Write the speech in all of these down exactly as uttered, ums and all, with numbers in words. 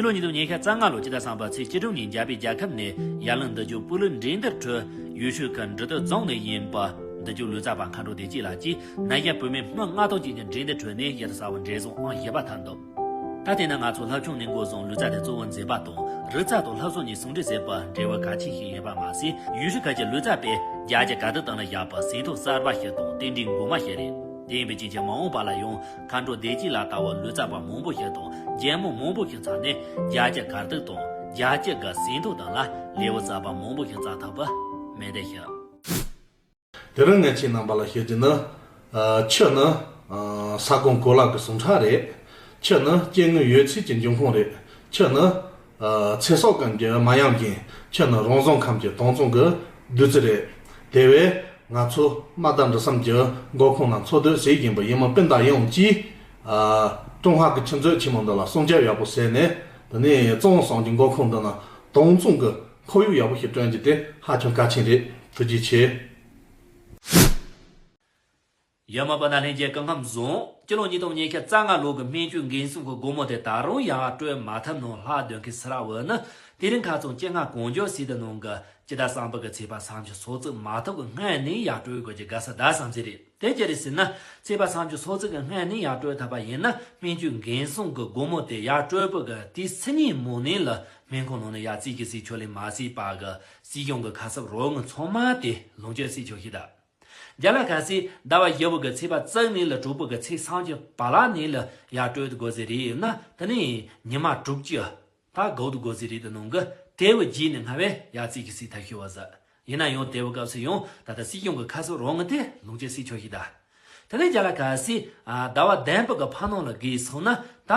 ཕྱི་ལོ་ཉིས་སྟོང་ཉི་ཤུ་རྩ་ལྔ་ལོ་སྤྱི་ཟླ་གསུམ་པ་ཚེས་བཅུ་དྲུག་ཉིན་རྒྱ་བལ་རྒྱལ་ཁབ་ནས་ཡར་ལངས་འདི་ལྗོངས་སྤུ་ལུ་འགྲན་བསྡུར་ཁྲོད་ཡུལ་ཤུལ་ཁུལ་འབྲི་སྟོད་རྫོང་ནས་ཡིན་པ་འདི་ལྗོངས་ལུས་རྩལ་པ་མཁའ་འགྲོ་བདེ་སྐྱིད་ལགས་ཀྱིས་ན་ཡག་བུད་མེད་སྨི་ལྔ་སྟོང་ཅན་གྱི་འགྲན་བསྡུར་ཁྲོད་ནས་ཡུན་རིང་ས་བོ་འབྲས་བཟང་ཨང་བཞི་པ་ཐོན་འདུག་ད་དེ་ནི་ང་ཚོ་ལྷ་ཁྱུང་ནས་འགོ་བཟུང་ལུས་རྩལ་དེ་གཙོ་བོ་འཛིན་པ་དང་རིག་རྩལ་དང་སློབ་གསོ་གཉིས་ཟུང་འབྲེལ་བྱས་པའི་འབྲེལ་བ་གལ་ཆེན་ཞིག་ཡིན་པ་མ་ཟད། ཡུལ་ཤུལ་ཁུལ་གྱི་ལུས་རྩལ་པས་རྒྱལ་སྤྱིའི་གར་སྟེགས་སྟེང་ལ་བཞག་པའི་ཟིན་ཐོ་གསར་པ་ཞིག་དང་རྟེན་འབྲེལ་ངོ་མ་ཞིག་རེད། དེ་ཡིན་པའི་རྐྱེན་གྱིས་མ་འོངས་པ་ལ་ཡང་མཁའ་འགྲོ་བདེ་སྐྱིད་ལགས་ལྟ་བུ་ལུས་རྩལ་པ་མང་པོ་ཞིག་དང་རྒྱལ་མོ་མང་པོ་ཞིག་ཚང་ནས་རྒྱལ་སྤྱིའི་གར་སྟེགས་དང་རྒྱལ་སྤྱི་གི་ཟིན་ཐོ་སྟེང་ལ་ལེའུ་གསར་པ་མང་པོ་ཞིག་བརྩམས་ཐུབ་པ་སྨོན་འདུན་ཞུ། དེ་རིང་ངས་ཁྱེད་རྣམ་པ་ལ་བཤད་རྒྱུ་ནི། ཨ། ཁྱི་ནི། ཨ། ས་ཁོངས་གོ་ལ་གི་ཟུངས་ཁྲག་རེད། ཁྱི་ནི་སྐྱེ་དངོས་ཡོད་ཚད་ཀྱི་འབྱུང་ཁུངས་རེད། ཁྱི་ནི། ཨ། ཚེ་སྲོག་ཀུན་གྱི་མ་ཡང་རྒན། ཁྱི་ནི་རང་བཟང་ཁམས་ཀྱི་དྭངས་གཙང་གི་བདུད་རྩི་རེད། དེ་བས་ང་ཚོ་རྨ་ད་འབྲི་ཟམ་གྱི་མགོ་ཁུངས་ན་འཚོ་སྡོད་བྱེད་བཞིན་པའི་ཡུལ་མི་སྤུན་ཟླ་ཡོངས་ཀྱིས། ཨ། ཀྲུང་ཧྭ་གི་ཆུ་མཛོད་ཆེན་མོ་འདི་ལ་སྲུང་སྐྱོབ་ཡག་པོ་བྱས་ནས། དེ་ནས་གཙང་བོ་གསུམ་གྱི་མགོ་ཁུངས་འདི་ན་དྭངས་གཙང་གི་ཁོར་ཡུག་ཡག་པོ་ཞིག་བསྐྲུན་རྒྱུ་དེ་ཧ་ཅང་གལ་ཆེན་རེད། ཐུགས་རྗེ་ཆེ། ཡུལ་མི་སྤུན་ཟླ་ལྷན་རྒྱས་སྐུ་ཁམས་བཟང་། སྤྱི་ལོ་ཉིས་སྟོང་ཉི་ཤུ་རྩ་ལྔ་ལོ་གི་སྨན་བཅོས་འགན་སྲུང་གི་སྒོར་མོ་དེ་ད་རུང་ཡར་སྤྲོད་མ་ཐུབ་ནོ་ལྷག་སྡོད་མཁན་སུ་ར་བོ་ནི་དེ་རིང་ཁ་སང་སྤྱི་ལྔ་གང་མགྱོགས་སྲིད་དུ་གནང་གི་སྤྱི་ཟླ་གསུམ་པ་གི་ཚེས་པ་སུམ་ཅུ་སོ་གཅིག་མ་ཐུག་གི་སྔོན་ནས་ཡར་སྤྲོད་དགོས་ཀྱི་དགའ་ས་ད་བསམ་གྱི་རེད། དེ་ཅི་རེད་ཟེར་ན། ཚེས་པ་སུམ་ཅུ་སོ་གཅིག་གི་སྔོན་ནས་ཡར་སྤྲོད་ཐུབ་པ་ཡིན་ན་སྨན་བཅོས་འགན་སྲུང་གི་སྒོར་མོ་དེ་ཡར་སྤྲོད་པ་གི་དུས་སུ་ཉིན་མོ་ནས་ལ་སྨན་ཁང་ནང་ནས་ཡར་རྩིས་ཀྱི་རྩིས་ཆོད་ལས་མ་རྩིས་པ་གི་སྲིད་གཞུང་གི་ཁ་གསབ་རོགས་དངུལ་ཚང་མ་དེ་ལོངས་སྤྱོད་རྩིས་ཆོད་ཞིག་ད། རྒྱ་ལ་ཁ་སི་ཟླ་བ་བཞི་བོ་གི་ཚེས་པ་བཅུ་ནས་ལ་དྲུག་པ་གི་ཚེས་སུམ་ཅུ་བར་ལ་ནས་ལ་ཡར་སྤྲོད་དགོས་ཟེར་རེད་ཡིན་ན་དེ་ནས་ཉི་མ་དྲུག་ཅུ། ད་གོ་དུ་གོ་ཟི་རིགས་དུ་ནང་གི་དེ་བུ་རྗེས་ནས་སྔ་བས་ཡ་རྩིས་ཀྱི་སྲིད་ཐབས་ཤེས་བ་ཟ། ཡིན་ན་ཡང་དེ་བུ་སྐབས་སུ་ཡང་ད་ལྟ་སྲིད་སྐྱོང་གི་ཁ་གསབ་རོགས་དངུལ་དེ་ལོངས་སྤྱོད་སྲིད་ཆོག་ཤིག་ད། དེ་ནས་རྒྱ་ལ་ག་སི་ཟླ་བ་བདུན་པ་གི་ཕ་ནང་ལ་གིས་སོང་ན་ད་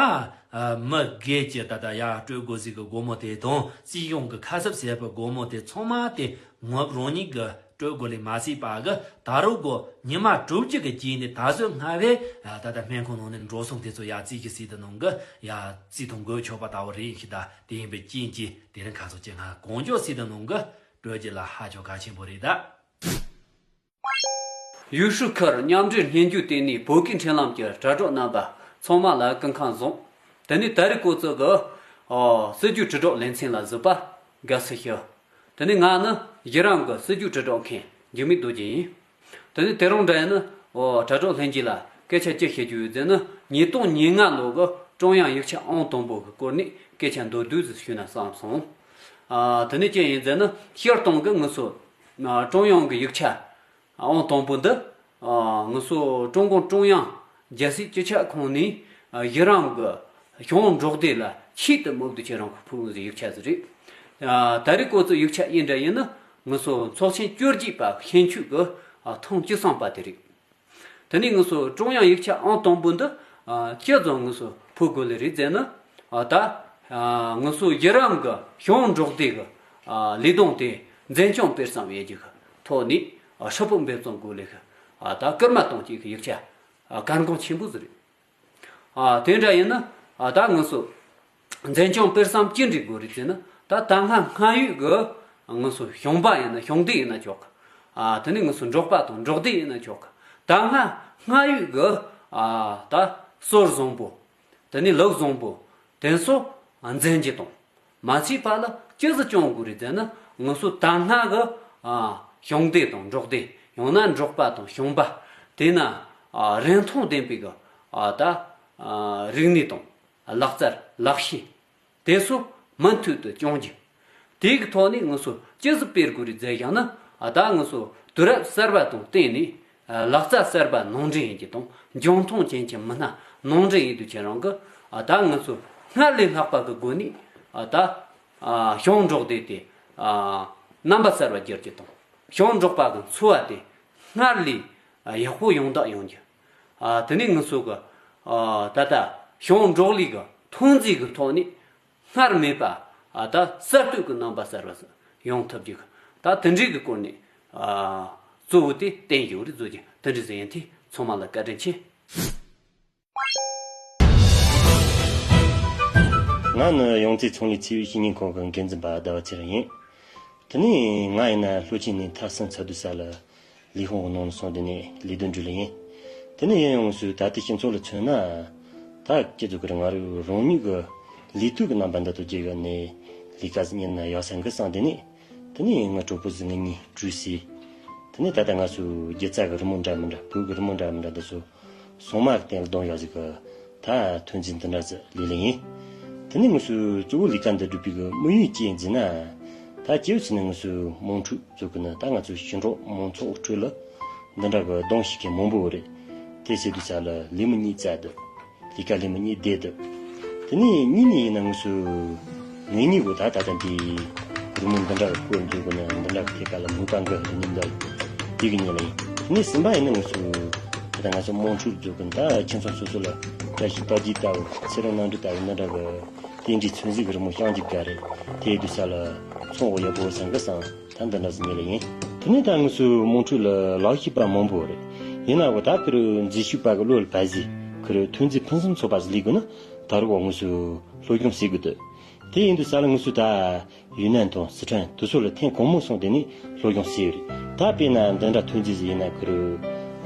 མི་སྒེར་གྱི་ད་ལྟ་ཡ་སྤྲོད་དགོས་ཟིག་གི་སྒོར་མོ་དེ་དང་སྲིད་སྐྱོང་གི་ཁ་གསབ་ཟེར་བའི་སྒོར་མོ་དེ་ཚང་མ་དེ་ངོ་བོ་རང་ཉིད་ཀྱི་སྤྲོད་དགོས་ལས་མ་སྲིད་པ་གི་ད་རུང་གོ་ཉི་མ་དྲུག་ཅུ་གི་རྗེས་ནས་ད་གཟོད་སྔ་བས་ད་ལྟ་སྨན་ཁང་ནང་ནས་འགྲོ་སོང་དེ་ཚོ་ཡ་རྩིས་ཀྱི་སྲིད་དུ་ནང་གི་ཡ་རྩིས་ཐོ་འགོད་ཆོག་པ་ལྟ་བུ་རེད་ཤི་ད། དེ་ཡིན་པའི་རྐྱེན་གྱིས་དེ་རིང་ཁ་སང་ཅི་ང་གང་མགྱོགས་སྲིད་དུ་ནང་གི་སྤྲོད་རྒྱུ་ལ་ཧ་ཅང་གལ་ཆེན་པོ་རེད་ད། ཡུས་ཧྲུའུ་ཁུལ་མཉམ་འབྲེལ་སྨྱན་སྦྱོར་ལྟེ་གནས་བོད་སྐད་འཕྲིན་ལམ་གྱི་དྲ་གྲོགས་རྣམ་པ་ཚང་མ་ལ་སྐུ་ཁམས་བཟང་། དེ་ནས་ད་རེས་ཁོ་ཚོ་གི་ཨོ་སྲིད་ཇུས་དྲིལ་སྒྲོག་ལེ་ཚན་ལ་གཟིགས་པ་དགའ་བསུ་ཞུ། དེ་ནས་ང་ནི་གཞི་རིམ་གྱི་སྲིད་ཇུས་དྲིལ་སྒྲོག་མཁན་འཇིགས་མེད་རྡོ་རྗེ་ཡིན། དེ་ནས་དེ་རིང་འདྲ་ཡིན་ན་ཨོ་དྲ་གྲོགས་ལྷན་རྒྱས་ལ་སྐད་ཆ་ཅི་བཤད་རྒྱུ་ཡོད་ཟེར་ན་ཉིས་སྟོང་ཉེར་ལྔ་ལོ་གི་ཀྲུང་དབྱང་ཡིག་ཆ་ཨང་དང་པོ་གི་སྐོར་ནས་སྐད་ཆ་མདོར་བསྡུས་ཟིག་ཞུས་ན་བསམ་སོང་། ཨ་དེ་ནས་ཅི་ཡིན་ཟེར་ན་སྤྱིར་བཏང་གི་ང་ཚོ་ཨ་ཀྲུང་དབྱང་གི་ཡིག་ཆ་ཨང་དང་པོ་འདི་ཨ་ང་ཚོ་ཀྲུང་གུང་ཀྲུང་དབྱང་རྒྱལ་སྲིད་སྤྱི་ཁྱབ་ཁང་ནས་ཨ་གཞི་རིམ་གྱི་ཞང་འབྲོག་སྡེ་ལ་ཆེད་དུ་དམིགས་ཏེ་ཁྱེད་རང་གི་ཕུལ་ཡིག་ཆ་ཟིག་རེད། ཨ་ད་རེས་ཁོ་ཚོ་ཡིག་ཆ་ཡིན་འདྲ་ཡིན་ན་ང་ཚོ་ཚོགས་ཆེན་བཅོ་བརྒྱད་པ་ཤེས་ཆོད་ཀྱི་ཨ་ཐེངས་བཅུ་གསུམ་པ་དེ་རེད། དེ་ནས་ང་ཚོ་ཀྲུང་དབྱང་ཡིག་ཆ་ཨང་དང་པོ་འདི་ཨ་ཅི་ཙམ་ང་ཚོ་ཕུལ་དགོས་ལེ་རེད་ཟེར་ན་ཨ་ད་ཨ་ང་ཚོ་གཞི་རིམ་གྱི་ཞང་འབྲོག་སྡེ་གི་ཨ་ལས་དོན་དེ་འཛིན་སྐྱོང་སྤེལ་གསུམ་ཡེད་རྒྱུ་གི་ཐོག་ནས་ཨ་ཧྲིལ་པོ་འབད་བརྩོན་དགོས་ལེ་གི་ཨ་ད་སྐུལ་མ་གཏོང་བྱེད་ཀྱི་ཡིག་ཆ་ཨ་གལ་འགངས་ཆེན་པོ་ཟིག་རེད། ཨ་དེ་འདྲ་ཡིན་ན་ཨ་ད་ང་ཚོ་འཛིན་སྐྱོང་སྤེལ་གསུམ་ཅི་འདྲ་དགོས་རེད་ཟེར་ན་ད་ད་སྔ་སྔ་ཡོད་གི་ང་ཚོ་ཞིང་པ་ཡིན་ན་ཞིང་སྡེ་ཡིན་ན་ཆོག་གི། ཨ་དེ་ནས་ང་ཚོ་འབྲོག་པ་དང་འབྲོག་སྡེ་ཡིན་ན་ཆོག་གི། ད་སྔ་སྔ་ཡོད་གི་ཨ་ད་སྲོལ་བཟང་པོ། དེ་ནས་ལུགས་བཟང་པོ། དེ་ཚོ་འཛིན་གྱི་དང་། མ་ཚད་པ་ལ་ཅི་ཟིག་སྐྱོང་དགོས་རེད་ཟེར་ན་ང་ཚོ་ད་སྔ་གི་ཨ་ཞིང་སྡེ་དང་འབྲོག་སྡེ། ཡང་ན་འབྲོག་པ་དང་ཞིང་པ། དེ་ན་ཨ་རིན་ཐང་ལྡན་པའི་གི་ཨ་ད་ཨ་རིག་གནས་དང་ལག་རྩལ་ལག་ཤེས། དེ་ཚོ་མུ་མཐུད་དུ་སྐྱོང་རྒྱུ། དེ་གི་ཐོག་ནས་ང་ཚོ་ཅི་ཟིག་སྤེལ་དགོས་རེད་ཟེར་བཞག་ན་ཨ་ད་ང་ཚོ་དུས་རབས་གསར་པ་དང་བསྟུན་ནས་ཨ་ལག་རྩལ་གསར་པ་ནང་འདྲེན་ཡིན་རྒྱུ་དང་འཇོན་ཐང་ཅན་གྱི་མི་སྣ་ནང་འདྲེན་ཡིན་དུས་ཁྱེད་རང་གི་ཨ་ད་ང་ཚོ་སྔར་ལས་ལྷག་པ་གི་སྒོ་ནས་ཨ་ད་ཨ་ཞིང་འབྲོག་སྡེ་དེ་ཨ་རྣམ་པ་གསར་པ་བསྒྱུར་རྒྱུ་དང་ཞིང་འབྲོག་པ་གི་འཚོ་བ་དེ་སྔར་ལས་ཨ་ཡག་པོ་ཡོང་བདག་ཡོང་རྒྱུ། ཨ་དེ་ནས་ང་ཚོ་གི་ཨ་ད་ལྟ་ཞིང་འབྲོག་ལས་ཀྱི་ཐོན་རྫས་ཀྱི་ཐོག་ནས་སྔར་མེད་པ་ཨ་ད་གསར་གཏོད་ཀྱི་རྣམ་པ་གསར་པ་ཡོང་ཐུབ་རྒྱུ་གི་ད་དེ་འདྲའི་གི་སྐོར་ནས་ཨ་གཙོ་བོ་དེ་བསྟན་ཡོད་རེད་བཟོ་རྒྱུ་དེ་འདྲ་ཟིག་ཡིན་དུས་ཚང་མ་ལ་བཀའ་དྲིན་ཆེ། ང་ནི་ཡང་རྩེ་ཚོང་ལས་ཚེ་བའི་བཤེས་གཉེན་ཁང་གི་འགན་འཛིན་པ་ཟླ་བ་ཚེ་རིང་ཡིན། དེ་ནས་ང་ཡིན་ན་ལྷོ་ཆེན་ནས་མཐར་སོན་ཚ་དུས་ས་ལ་ལས་ཁུངས་ནང་ལ་སོང་དེ་ནས་ལས་དོན་སྒྲུབ་ལས་ཡིན། དེ་ནས་ཡིན་ཡང་སུ་ད་ལྟའི་སྤྱི་ཚོགས་ལ་མཚོན་ན་ད་སྐྱིད་སྡུག་གི་ང་རང་རང་ཉིད་ཀྱི་ ལས་དུས་ཀྱི་རྣམ་པ་འདི་དང་བཅས་ཡོད་ནས་ལས་ཀ་ཟིག་གཉེར་ན་ཡག་ས་འགི་བསམ། དེ་ནས་དེ་ནས་ངའི་གྲོགས་པོ་ཟིག་ངེད་གཉིས་གྲོས་བྱས། དེ་ནས་ད་ལྟ་ང་ཚོའི་སྒྱུ་རྩལ་གི་རི་མོ་འདྲ་མི་འདྲ་བོད་ཀྱི་རི་མོ་འདྲ་མི་འདྲ་འདི་ཚོ་སྲུང་མ་གི་སྟེང་ལ་གཏོང་ཡག་ཟིག་གི་ད་ཐོན་རྫས་འདི་འདྲ་ཟིག་ལས་ལེ་ཡིན། དེ་ནས་ང་ཚོའི་གཙོ་བོ་ལས་ཀ་འདི་སྒྲུབ་པའི་གི་དམིགས་ཡུལ་ཅི་ཡིན་ཟེར་ན། ད་སྐྱེ་བོ་ཚོ་ནས་ང་ཚོའི་དམངས་ཁྲོད་བཟོ་གི་ནི་ད་ང་ཚོའི་ཞིང་འབྲོག་མང་ཚོགས་ཁྲོད་ལ་འདི་འདྲ་གི་གདོང་ཞིག་གི་མང་པོ་རེད། དེ་བྱེད་དུས་ས་ལ་ལས་མི་གཉིས་བཙལ་འདུག་ལས་ཀ་ལས་མི་གཉིས་བསྡད་འདུག་དེ་ནས་གཉིས་ནས་ཡིན་ན་ང་ཚོ་ངེད་གཉིས་གོ་ད་ད་ལྟ་འདི་རི་མོ་འདི་འདྲ་གི་སྐོར་འདུག་གི་ནི་འདི་འདྲ་གི་ཐད་ཀ་ལ་མོས་པ་འགའ་རེ་ནི་འདི་དེ་གི་ཉིན་ལ་ཡིན། དེ་ནས་གསུམ་པ་ཡིན་ན་ང་ཚོ་ད་ལྟ་ང་ཚོ་དམངས་ཁྲོད་འདུག་གི་ད་ཁྱིམ་ཚང་སོ་སོ་ལ་བཀྲ་ཤིས་རྟགས་བརྒྱད་ལྟ་བུ་ཚེ་རིང་རྣམ་འགྲུལ་ལྟ་བུ་འདི་འདྲ་གི་རྟེན་འབྲེལ་མཚོན་གཟིགས་གི་རི་མོ་བཤམས་རྒྱུ་འགའ་རེ་དེ་དུས་ས་ལ་ཚོང་འོག་ཡག་པོ་བཟང་གི་བསམ། ད་འདི་འདྲ་ཟིག་ཉེ་ལ་ཡིན། དེ་ནས་ད་ང་ཚོའི་དམངས་ཁྲོད་ལ་ལག་ཤེས་པ་མང་པོ་རེད། ཡིན་ན་འོ་ད་ཁི་རུ་མཛེས་ཤོས་པ་གི་བློ་ལ་བབས་ཟིག་ཁི་རུ་ཐོན་རྫས་ཕུན་སུམ་ཚོགས་པ་ཟིག་ལས་དགོས་ན་ད་རུང་འོ་ང་ཚོའི་སློབ་སྦྱོང་བྱེད་དགོས་འདུག་དེ་ཡིན་དུས་ས་ལ་ང་ཚོས་ད་ཡུན་ནན་དང་སི་ཁྲོན་དེ་ཚོ་ལ་ཐེངས་གང་མང་སོང་དེ་ནས་སློབ་སྦྱོང་བྱས་ཡོད་རེད། ད་དཔེར་ན་འདི་འདྲ་ཐོན་རྫས་ཟིག་ཡིན་ན་ཁི་རུ་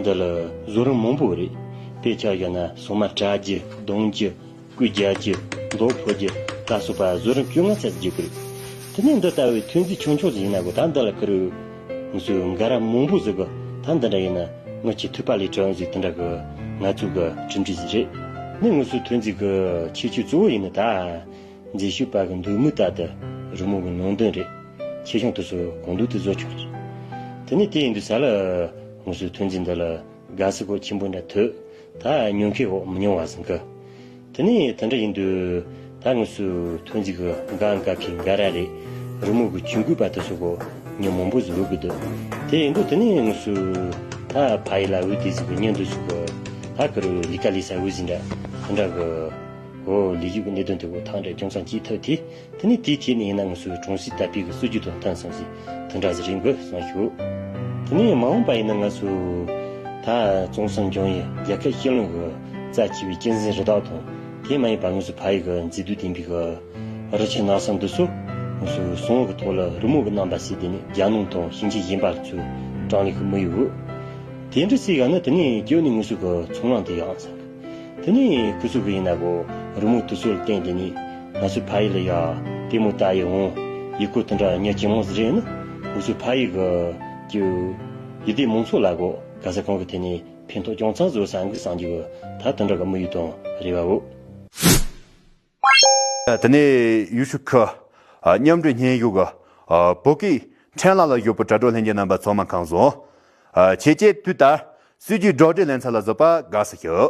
འདི་ལ་བཟོ་རིམ་མང་པོ་རེད། དཔེ་ཆ་བཞག་ན་སོ་མ་བྲ་རྒྱུ་གདོང་རྒྱུ། སྐུ་རྒྱག་རྒྱུ། མདོག་ཕོ་རྒྱུ། ད་སོགས་པ་བཟོ་རིམ་བཅོ་ལྔ་ཙམ་བརྒྱུད་དགོས། དེ་ནས་འདི་ལྟ་བུའི་ཐོན་རྫས་ཆུང་ཆུང་ཟིག་ཡིན་ན་གོ་ད་འདི་ལ་ཁི་རུ་ང་ཚོའི་འགའ་རབ་མང་པོ་ཟིག་གི་ད་འདི་འདྲ་ཡིན་ན་ངོ་ཆེ་ཐུབ་པ་ལས་གྲུབ་ཟིག་དེ་འདྲ་གི་ང་ཚོ་གི་གྲུབ་འབྲས་ཟིག་རེད། ནི་ང་ཚོའི་ཐོན་རྫས་གི་ཁྱད་ཆོས་གཙོ་བོ་ཡིན་ནི་ད་མཛེས་ཤོས་པ་གི་འདོད་མོས་ལྟར་དུ་རི་མོ་གི་ནང་དོན་རེད། ཆེ་ཆུང་དེ་ཚོ་གང་འདོད་དུ་བཟོ་ཆོག་རེད། དེ་ནས་དེ་ཡིན་དུས་ས་ལ་ང་ཚོའི་ཐོན་རྫས་འདི་ལ་དགའ་བསུ་གོ་ཆེན་པོ་འདྲ་ཐོས། ད་ཉོ་མཁན་འོ་མི་ཉུང་བ་ཟིན་གི། དེ་ནས་དེ་འདྲ་ཡིན་དུས་ད་ང་ཚོའི་ཐོན་རྫས་གི་འགའ་འགའ་ཁའི་འགའ་ར་རེད། རི་མོ་གི་ཇུས་འགོད་པ་དེ་ཚོ་གོ་མྱི་མང་པོ་ཟིག་འོས་གི་འདུག་དེ་ཡིན་དུས་དེ་ནས་ང་ཚོའི་ད་ཕ་ཡི་ལ་འོས་དེ་ཟིག་གི་མྱི་འདི་ཚོ་གི་ད་ཁི་རུ་ལས་ཀ་ལས་ས་འོས་ཟིན་འདྲ་དེ་འདྲ་གི་འོ་ལས་ཞུགས་གི་གནད་དོན་དེ་གོ་ཐག་འདྲ་རྒྱང་སང་ཅིག་ཐུབ་དེ། དེ་ནས་དེའི་ཐད་ནས་ཡིན་ན་ང་ཚོའི་གྲོང་གསེབ་དར་སྤེལ་གྱི་སྲིད་ཇུས་དང་མཐུན་སོང་ཞིག་དེ་འདྲ་ཟིག་རེད་འགོད་སོང་ཞུ། དེ་ནས་མ་འོངས་པ་ཡིན་ན་ང་ཚོའི་ད་གཙང་གསུམ་འབྱུང་བའི་རྒྱལ་ཁབ་སྤྱི་གླིང་གི་རྩ་ཆེ་བའི་གཅན་གཟན་རི་དྭགས་དང་དེ་མ་ཡིན་པ་ང་ཚོའི་ཕ་ཡུལ་གྱི་མཛེས་སྡུག་ལྡན་པའི་གི་རི་ཆུ་གནམ་ས་འདི་ཚོ་ང་ཚོའི་གསང་བ་གི་ཐོག་ལ་རི་མོ་གི་རྣམ་པ་ཞིག་དེ་ནས་རྒྱ་ནང་དང་ཞིང་ཆེན་གཞན་པ་ལ་ཚུར་གྲངས་ལས་ཀྱི་དམིགས་ཡུལ་ཡོད། དེ་འདྲ་ཟིག་ཡང་ན་དེ་ནས་རྒྱུ་ནི་ང་ཚོའི་གི་ཚོང་ལམ་དེ་ཡག་ས། དེ་ནས་ཁོ་ཚོ་གི་ཡིན་ན་གོ་རི་མོ་དེ་ཚོ་ལ་བརྟེན་དེ་ནས་ང་ཚོའི་ཕ་ཡུལ་ལ་ཡ་ལྟད་མོ་ལྟ་ཡི་འོང་ཡི་གོ་དེ་འདྲ་ཉག་ཅི་མོ་ཟིག་རེད་ན་ང་ཚོའི་ཕ་ཡུལ་གི་ཀྱི་ཡུལ་སྡེ་མང་ཚོགས་ལ་གོ་ག་ས་གང་གི་ཐད་ནས་ཕན་ཐོགས་ཅུང་ཙམ་བཟོ་ས་འགི་སངས་རྒྱས་གི་ད་དེ་འདྲ་གི་དམིགས་ཡུལ་དང་རེ་བ་འོ། དེ་ནས་ཡུལ་ཤུལ་ཁུལ་མཉམ་འབྲེལ་སྙན་ཞུ་གི་བོད་སྐད་ཕྲན་ལ་ལ་ཡོད་པའི་དྲ་གྲོགས་ལྷན་རྒྱས་རྣམ་པ་ཚང་མ་ཁམས་བཟང་། ཨ། ཁྱེད་ཀྱིས་དུས་ལྟར་སྲིད་ཇུས་སྒྲོག་འགྲེལ་ལེན་ཚུལ་ལ་གཟིགས་པ་དགའ་བསུ་ཞུ།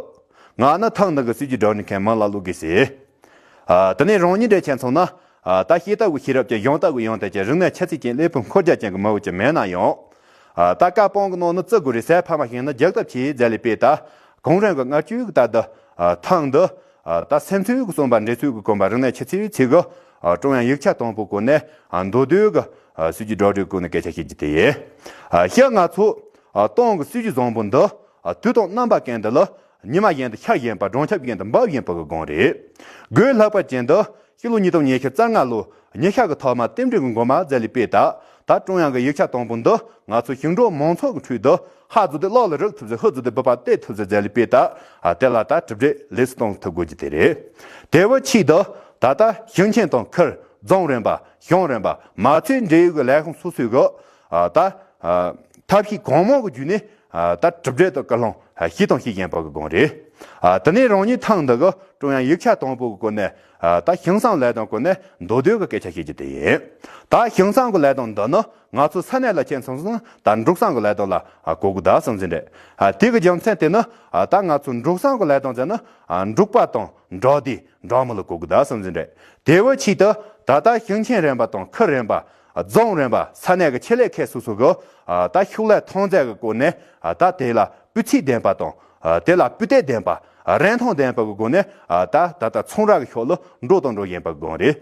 ང་ནི་ཐེངས་འདི་གི་སྲིད་ཇུས་སྒྲོག་འགྲེལ་མཁན་མིང་ལ་ལུག་གེ་ཟེར། ཨ། དེ་ནས་རང་ཉིད་འདྲ་ཁྱེད་ཚང་ན། ཨ། ད་ཤེས་ལྟ་བུ་ཤེས་རབ་ཀྱི་གཞུང་ལྟ་བུ་ཡོང་དེ་ཀྱི་རིག་གནས་ཆུ་ཚད་ཅན་ཀླད་པའི་འཁོར་རྒྱ་ཅན་གྱི་མི་བུ་ཅིག་མེད་ན་ཡང་། ཨ། ད་བཀའ་དཔང་གི་ནང་ན་བརྩི་དགོས་རེད་ཟེར་ཕ་མ་ཤེས་ན་རྒྱག་ཐབས་བྱེད་ཟེར་ལས་པས་ད་གོང་རིམ་གྱི་མངགས་བཅོལ་གྱི་ལྟར་དུ། ཨ། ཐེངས་འདི། ཨ། ད་སེམས་ཚོད་ཀྱི་གསུངས་པ་འགྲེལ་ཚུལ་གྱི་གོམ་པ་རིག་གནས་ཆུ་ཚད་ཚིག་གི། ཨ། ཀྲུང་དབྱང་ཡིག་ཆ་དང་པོའི་སྐོར་ནས། ཨ། མདོ་དོན་གྱི། ཨ། སྲིད་ཇུས་སྒྲོག་འགྲེལ་སྐོར་ནས་སྐད་ཆ་བཤད་རྒྱུ་དེ་ཡིན། ཨ། ཤག་ང་ཚོ། ཨ། ཏང་གི་སྲིད་ཇུས་བཟང་པོ་འདི། ཨ། དུས་དང་རྣམ་པ་ཀུན་ཏུ་ལ་ཉི་མ་བཞིན་དུ་ཤར་བཞིན་པ་སྦྲང་ཆར་བཞིན་དུ་འབབ་བཞིན་པ་གི་སྒང་རེད། དགོས་ལྷག་པ་ཅན་འདི་ཕྱི་ལོ་ཉིས་སྟོང་ཉི་ཤུ་རྩ་ལྔ་ལོ་ཉི་ཤུ་གི་ཐོག་མ་རྟེན་འབྲེལ་གྱི་མགོ་མ་ཟེར་ལས་པས་ད་ད་ཀྲུང་དབྱང་གི་ཡིག་ཆ་དང་པོ་འདི་ང་ཚོ་ཞིང་འབྲོག་མང་ཚོགས་ཀྱི་ཁྲོད་དུ་ཧ་བཟོ་དེ་གློག་ལ་རག་ཐུབ་ཟེར་ཧུ་བཟོ་དེ་བུ་པ་གཏད་ཐུབ་ཟེར་ཟེར་ལས་པས་ད། ཨ། དེ་ལ་ད་གྲུབ་འབྲས་ལེགས་སུ་གཏོང་ཐུབ་དགོས་རྒྱུ་དེ་རེད། དེ་བས་ཆེད་དུ་ད་ལྟ་ཞིང་ཆེན་དང་ཁུལ་རྫོང་རིམ་པ་གཞུང་རིམ་པ་མ་ཚད་འབྲེལ་ཡོད་ཀྱི་ལས་ཁུངས་སོ་སོས་ཀྱི། ཨ། ད། ཨ། ཐབས་ཤེས་གང་མང་གི་བརྒྱུད་ནས། ཨ། ད་གྲུབ་འབྲས་དང་སྐུལ་སློང་། ཨ། བྱས་དང་བྱེད་བཞིན་པ་གི་སྒང་རེད། ཨ། དེ་ནས་རང་ཉིད་ཐེངས་འདི་གི་ཀྲུང་དབྱང་ཡིག་ཆ་དང་པོ་གི་སྐོར་ནས། ཨ། ད་ཞིང་སྲུང་ལས་དོན་སྐོར་ནས་མདོ་དོན་གི་སྐད་ཆ་བཤད་རྒྱུ་དེ་ཡིན། ད་ཞིང་སྲུང་གི་ལས་དོན་འདི་ནི་ང་ཚོ་ས་གནས་ལ་ཁྱེད་ཚང་ཚང་ད་འབྲོག་སྲུང་གི་ལས་དོན་ལ། ཨ། གོ་དགོས་ད་བསམ་གྱི་རེད། ཨ། དེ་གི་རྒྱུ་མཚན་དེ་ནི། ཨ། ད་ང་ཚོ་འབྲོག་སྲུང་གི་ལས་དོན་ཟེར་ན། ཨ། འབྲོག་པ་དང་འབྲོག་སྡེ། འབྲོག་མི་ལ་གོ་དགོས་ད་བསམ་གྱི་རེད། དེ་བས་ཆེད་དུ་ད་ལྟ་ཞིང་ཆེན་རིམ་པ་དང་ཁུལ་རིམ་པ། རྫོང་རིམ་པ། ས་གནས་ཀྱི་ཆེད་ལས་ཁག་སོ་སོ་གི། ཨ། ད་ཕྱུགས་ལས་ཐོན་རྫས་ཀྱི་སྐོར་ནས། ཨ། ད་དེ་ལ་སྤུས་ཚད་ལྡན་པ་དང་། ཨ། དེ་ལ་སྤུས་དག་ལྡན་པ། ཨ། རིན་ཐང་ལྡན་པ་གི་སྒོ་ནས། ཨ། ད་ད་ལྟ་ཚོང་ར་གི་ཕྱོགས་ལ་འགྲོ་དང་འགྲོ་བཞིན་པ་གི་སྒང་རེད།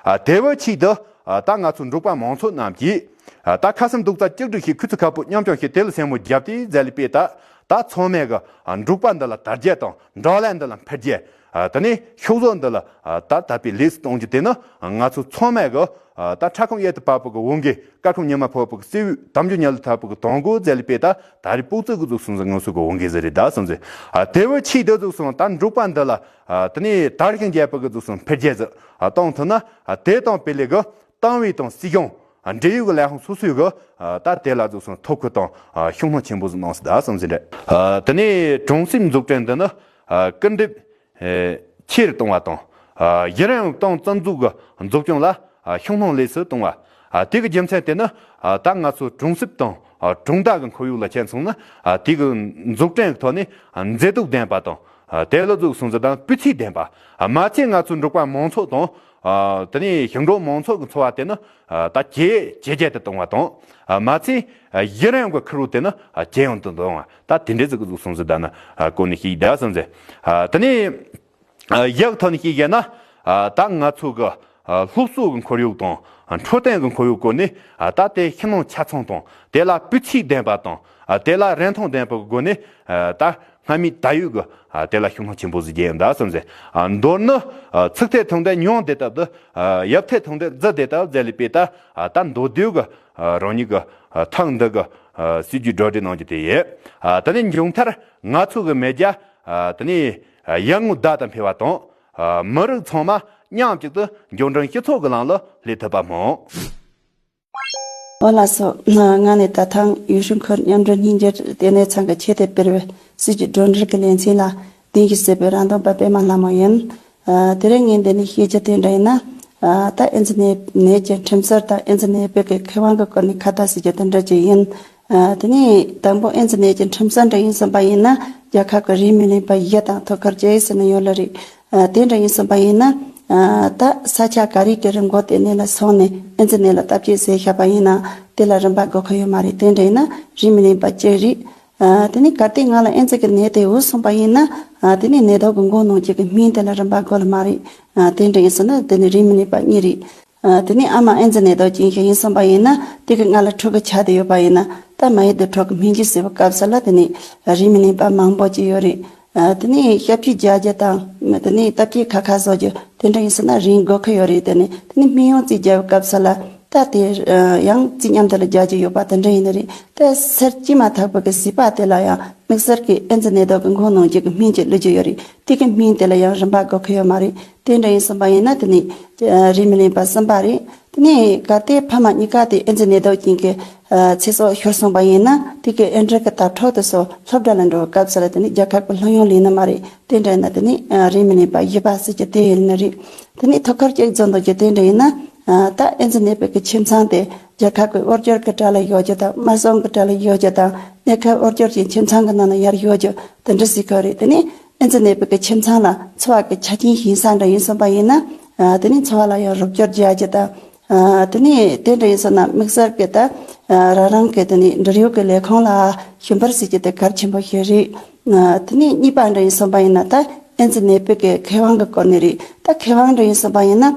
ཨ། དེ་བས་ཆེད་དུ། ཨ། ད་ང་ཚོ་འབྲོག་པ་མང་ཚོགས་རྣམས་ཀྱིས། ཨ། ད་ཁ་སེམས་སྡུག་རྩ་གཅིག་སྒྲིལ་བྱས། ཁུ་ཚུར་ཁ་སྤུ་མཉམ་སྐྱོང་བྱས། དེ་ལ་སེན་མོ་བརྒྱབ་སྟེ་ཟེར་ལས་པས་ད། ད་ཚང་མས་གི། ཨ། འབྲོག་པ་འདི་ལ་དར་རྒྱས་དང་འབྲོག་ལས་འདི་ལ་འཕེལ་རྒྱས། ཨ་དེ་ནས་ཤོག་བཟོ་འདི་ལ་ཨ་ད་དད་པའི་ལས་སུ་གཏོང་རྒྱུ་དེ་ནི་ང་ཚོ་ཚང་མས་གི་ཨ་ད་ཕྲ་ཁང་གཡས་དུ་བབས་པ་གི་བོད་འགས། སྐར་ཁུང་ཉི་མ་ཕོག་པ་གི་སེའུ། དམ་རྒྱུ་ཉ་ལ་ཐག་པ་གི་དང་གོ་ཟེར་ལས་པས། ད་ད་རེས་པོག་ཙི་གི་ཟུག་སོང་ཟིག་ང་ཚོ་གི་བོད་འགས་ཟིག་རེད་ད་སོང་ཟིག་ཨ་དེ་བས་ཆེས་དེ་ཟུག་སོང་ད་འབྲོག་པ་འདི་ལ་ཨ་དེ་ནས་དར་ཞིང་རྒྱས་པ་གི་ཟུག་སོང་འཕེལ་རྒྱས་ཟིག་ཨ་གཏོང་ཐུབ་ན། ཨ་དེ་དང་དཔེ་ལེགས་གི་ཏང་ཨུའི་དང་སྲིད་གཞུང་འབྲེལ་ཡོད་ཀྱི་ལས་ཁུངས་སོ་སོས་གི་ཨ་ད་དེ་ལ་ཟུག་སོང་ཐུགས་ཁུར་དང་ཨ་ཤུགས་སྣོན་ཆེན་པོ་ཟིག་གནང་སྲིད་ད་བསམ་ཟིན་རེད། ཨ་དེ་ནས་གྲོང་གསེབ་འཛུགས་སྐྲུན་འདི་ནི་ཨ་སྐུལ་འདེད་ཨེ་ཆེ་རུ་གཏོང་བ་དང་། ཨ་གཞི་རིམ་ཏང་རྩ་འཛུགས་ཀྱི་འཛུགས་སྐྱོང་ལ་ཨ་ཤུགས་སྣོན་ལས་སུ་གཏོང་བ། ཨ་དེ་གི་རྒྱུ་མཚན་དེ་ནི་ཨ་ད་ང་ཚོ་གྲོང་གསེབ་དང་ཨ་གྲོང་རྡལ་གྱི་ཁོར་ཡུག་ལ་ཁྱེད་སོང་ན། ཨ་དེ་གི་འཛུགས་སྐྲུན་གྱི་ཐོག་ནས་ཨ་མཛེས་སྡུག་ལྡན་པ་དང་། ཨ་དེ་ལ་ཟུག་སོང་ཟིག་དང་སྤུས་ཚད་ལྡན་པ། ཨ་མ་ཚད་ང་ཚོའི་འབྲོག་པ་མང་ཚོགས་དང་། ཨ་དེ་ནས་ཞིང་འབྲོག་མང་ཚོགས་ཀྱི་འཚོ་བ་དེ་ནི་ཨ་ད་ཇེ་ཇེ་བརྒྱ་དུ་གཏོང་བ་དང་། ཨ་མ་ཚད་ཨ་གཞི་རིམ་གྱི་ཁུར་བོ་དེ་ནི་ཨ་ཇེ་ཡང་དུ་གཏོང་བ། ད་དེ་འདྲའི་ཟིག་གི་ཟུག་སོང་ཟིག་ད་ནི་ཨ་གོ་ནས་ཤེས་ཡི་ད་སོང་ཟིག་ཨ་དེ་ནས་ཨ་ཡག་ཐོག་ནས་ཤེས་བྱས་ན། ཨ་ད་ང་ཚོ་གི་ཨ་སློབ་གསོ་གི་ཁོར་ཡུག་དང་ཨ་འཕྲོད་བསྟེན་གི་ཁོར་ཡུག་སྐོར་ནས། ཨ་ད་དེ་ཤིང་ནང་ཆ་ཚང་དང་། དེ་ལ་སྤུས་ཚད་ལྡན་པ་དང་། ཨ་དེ་ལ་རིན་ཐང་ལྡན་པའི་སྒོ་ནས། ཨ་ད་སྔ་མའི་ད་ཡོད་གི་ཨ་དེ་ལ་ཤུགས་སྣོན་ཆེན་པོ་ཟིག་རྒྱག་ཡིན་ད་བསམ་ཟེར། ཨ་མདོར་ན་ཨ་ཚིག་ཐད་ཐུང་དེ་མྱོང་བདེ་ལྟ་བུ། ཨ་ཡབ་ཐད་ཐུང་དེ་རྫི་བདེ་ལྟ་བུ་ཟེར་ལས་པས། ད་ཨ་ད་མདོར་བསྡུས་གི་ཨ་རང་ཉིད་གི་ཨ་ཐེངས་འདི་གི་ཨ་སྲིད་ཇུས་སྒྲོག་སྒྲིག་གནང་རྒྱུ་དེ་ཡིན། ཨ་དེ་ནས་མཇུག་མཐར་ང་ཚོ་གི་མེས་རྒྱལ་ཨ་དེ་ནས་ཡར་ངོའི་ཟླ་དང་འཕེལ་བ་དང་། ཨ་མི་རིགས་ཚང་མ་མཉམ་གཅིག་ཏུ་འབྱོར་འབྲིང་སྤྱི་ཚོགས་ཀྱི་ལམ་ལ་སླེབས་ཐུབ་པ་སྨོན། འོ་ལགས་སོ། ང་ནས་ད་ཐེངས་ཡུལ་ཤུལ་འཁོར་མཉམ་འགྲོ་སྙིང་རྗེ་ལྟེ་གནས་ཚང་གི་ཆེད་དུ་སྤེལ་བའི་སྲིད་ཇུས་སྒྲོག་སྒྲིག་གི་ལེ་ཚན་ལ་གདན་ཞུ་ཞུས་པའི་རང་དོན་པ་པད་མ་ལྷ་མོ་ཡིན། ཨ་དེ་རིང་ངས་འདི་ནས་བཤད་རྒྱུ་དེ་འདྲ་ཡིན་ན། ཨ་ད་ཨེ་ཙི་ནད་ནད་ཀྱི་ཁྲིམས་སྲོལ་དང་ཨེ་ཙི་ནད་པའི་གི་ཁེ་དབང་གི་སྐོར་ནས་ཁ་བརྡ་ཞུ་རྒྱུ་དེ་འདྲ་ཅིག་ཡིན། ཨ་དེ་ནས་དང་པོ་ཨེ་ཙི་ནད་ཀྱི་ཁྲིམས་སྲོལ་འདྲ་ཡིན་བསམ་པ་ཡིན་ན། རྒྱལ་ཁབ་ཀྱི་རིས་མེད་གླིང་པ་བཞི་དང་ཐོག་ཁར་བཅས་ཟེར་ནས་ཡོད་ལ་རེད། ཨ་དེ་འདྲ་ཡིན་བསམ་པ་ཡིན་ན། ཨ་ད་ས་ཆ་ག་རེ་གི་རི་མགོ་དེ་ནས་ལ་སོང་ནས་ཨེ་ཙི་ནད་ལ་བརྟག་དཔྱད་བྱས་བཞག་པ་ཡིན་ན་དེ་ལ་རིན་པ་དགོས་ཀྱི་ཡོད་མ་རེད། དེ་འདྲ་ཡིན་ན་རིས་མེད་གླིང་པ་གཅིག་རེད། ཨ་དེ་ནས་གལ་ཏེ་ང་ལ་ཨེ་ཙི་གི་ནད་དེ་འོས་སོང་པ་ཡིན་ན། ཨ་དེ་ནས་ནད་བདག་གི་མགོ་ནང་གཅིག་གི་སྨན་དེ་ལ་རིན་པ་དགོས་ལ་མ་རེད། ཨ་དེ་འདྲ་ཡིན་སོང་ན་དེ་ནས་རིས་མེད་གླིང་པ་གཉིས་རེད། ཨ་དེ་ནས་ཨ་མ་ཨེ་ཙི་ནད་དུག་ཅན་ཞིག་ཡིན་སོང་པ་ཡིན་ན་དེ་གི་ང་ལ་ཕྲུ་གུ་ཆགས་བསྡད་ཡོད་པ་ཡིན་ན། ད་མ་ཡི་དེ་ཕྲུ་གུ་སྨན་བཅོས་བྱེད་པའི་སྐབས་སུ་ལ་དེ་ནས་རིས་མེད་གླིང་པ་མང་པོ་ཅིག་ཡོད་རེད། ཨ་དེ་ནས་ཞབས་ཕྱི་རྒྱག་རྒྱུ་དང་། དེ་ནས་བརྟག་དཔྱད་ཁ་ཁ་བཟོ་རྒྱུ་དེ་འདྲ་ཡིན་སོང་ན་རིན་དགོས་ཀྱི་ཡོད་རེད། དེ་ནས་དེ་ནས་སྨན་ཡོང་རྩིས་རྒྱག་པའི་སྐབས་སུ་ལ་ད་དེ་ཡང་རྩིས་མཉམ་དུ་ལ་རྒྱག་རྒྱུ་ཡོད་པ་དེ་འདྲ་ཡིན་ནི་རེད། ད་སེར་སྐྱེས་མ་ཐག་པའི་གི་བྱིས་པ་དེ་ལ་ཡང་དམིགས་བསལ་གྱི་ཨེ་ཙི་ནད་དུག་གི་མགོ་ནང་གཅིག་གི་སྨན་ཅིག་བླུག་རྒྱུ་ཡོད་རེད། དེ་གི་སྨན་དེ་ལ་ཡང་རིན་པ་དགོས་ཀྱི་ཡོད་མ་རེད། དེ་འདྲ་ཡིན་སོང་པ་ཡིན་ན་དེ་ནས་རིས་མེད་གླིང་པ་གསུམ་པ་རེད། དེ་ནས་གལ་ཏེ་ཕ་མ་གཉིས་ཀ་དེ་ཨེ་ཙི་ནད་དུག་ཅན་གྱི་ཚེ་སྲོག་ཤོར་སོང་པ་ཡིན་ན་དེ་གི་ཨེ་འབྲེལ་གྱི་དྭ་ཕྲུག་དེ་ཚོ་སློབ་གྲྭ་ལ་འགྲོ་བའི་སྐབས་སུ་ལ་དེ་ནས་རྒྱལ་ཁབ་ཀྱི་སློབ་ཡོན་ལེན་ནི་མ་རེད། དེ་འདྲ་ཡིན་ན་དེ་ནས་རིས་མེད་གླིང་པ་བཞི་པ་ཟེར་གྱི་དེ་ཡིན་ནི་རེད། དེ་ནས་ཐོག་ཁར་གཅིག་འཛོམས་འདུག་རྒྱུ་དེ་འདྲ་ཡིན་ན། ད་ཨེ་ཙི་ནད་པའི་གི་ཁྱིམ་ཚང་དེ་རྒྱལ་ཁབ་ཀྱི་དབུལ་སྐྱོར་གྱི་གྲལ་ལ་ཡོད་རྒྱུ་དང་དམར་གསོད་ཀྱི་གྲལ་ལ་ཡོད་རྒྱུ་དང་གནས་སྐབས་དབུལ་སྐྱོར་གྱི་ཁྱིམ་ཚང་གི་ནང་ན་ཡར་ཡོད་རྒྱུ་དེ་འདྲ་ཟེར་གྱི་ཡོད་རེད། དེ་ནས་ཨེ་ཙི་ནད་པའི་གི་ཁྱིམ་ཚང་ལ་འཚོ་བ་གི་ཆ་རྐྱེན་ཞན་ས་འདྲ་ཡིན་སོང་པ་ཡིན་ན། དེ་ནས་འཚོ་བ་ལ་ཡང་རོགས་སྐྱོར་རྒྱག་རྒྱུ་དང་། དེ་ནས་དེ་འདྲ་ཡིན་སོང་ན་དམིགས་བསལ་གྱི་ད་རང་རང་གི་དེ་ནས་འབྲེལ་ཡོད་ཀྱི་ལས་ཁུངས་ལ་ཞུ་འབུལ་ཟེར་རྒྱུ་དེ་གལ་ཆེན་པོ་ཞིག་རེད། དེ་ནས་གཉིས་པ་འདྲ་ཡིན་སོང་པ་ཡིན་ན་ད་ཨེ་ཙི་ནད་པའི་གི་ཁེ་དབང་གི་སྐོར་ནས་རེད། ད་ཁེ་དབང་འདྲ་ཡིན་སོང་པ་ཡིན་ན།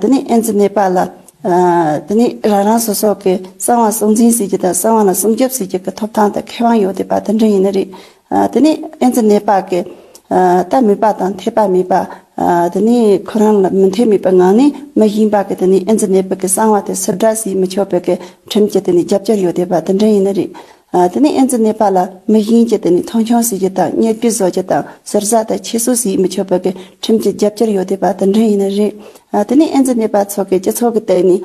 དེ་ནས་ཨེ་ཙི་ནད་པ་ལ་དེ་ནས་རང་རང་སོ་སོ་གི་གསང་བ་སྲུང་འཛིན་ཟེར་རྒྱུ་དང་གསང་བ་ལ་སྲུང་སྐྱོབ་ཟེར་རྒྱུ་གི་ཐོབ་ཐང་དང་ཁེ་དབང་ཡོད་བསྡད་པ་དེ་འདྲ་ཡིན་ནི་རེད། དེ་ནས་ཨེ་ཙི་ནད་པ་གི་ད་མོས་པ་དང་འཐད་པ་མེད་པ། དེ་ནས་ཁོ་རང་ལ་མི་འཐད་མེད་པའི་ངང་ནས་མི་གཞན་པ་གི་དེ་ནས་ཨེ་ཙི་ནད་པ་གི་གསང་བ་དེ་ཕྱིར་བསྒྲགས་བྱེད་མི་ཆོག་པའི་གི་ཁྲིམས་ཀྱི་དེ་ནས་རྒྱབ་སྐྱོར་ཡོད་བསྡད་པ་དེ་འདྲ་ཡིན་ནི་རེད། དེ་ནས་ཨེ་ཙི་ནད་པ་ལ་མི་གཞན་གྱི་དེ་ནས་མཐོང་ཆུང་བྱེད་རྒྱུ་དང་བརྙས་བཅོས་བཟོ་རྒྱུ་དང་ཟུར་ཟ་དང་ཁྱད་གསོད་བྱེད་མི་ཆོག་པའི་གི་ཁྲིམས་ཀྱི་རྒྱབ་སྐྱོར་ཡོད་བསྡད་པ་དེ་འདྲ་ཡིན་ནི་རེད། དེ་ནས་ཨེ་ཙི་ནད་པ་ཚོ་གི་སྤྱི་ཚོགས་ཀྱི་སྟེང་ནས་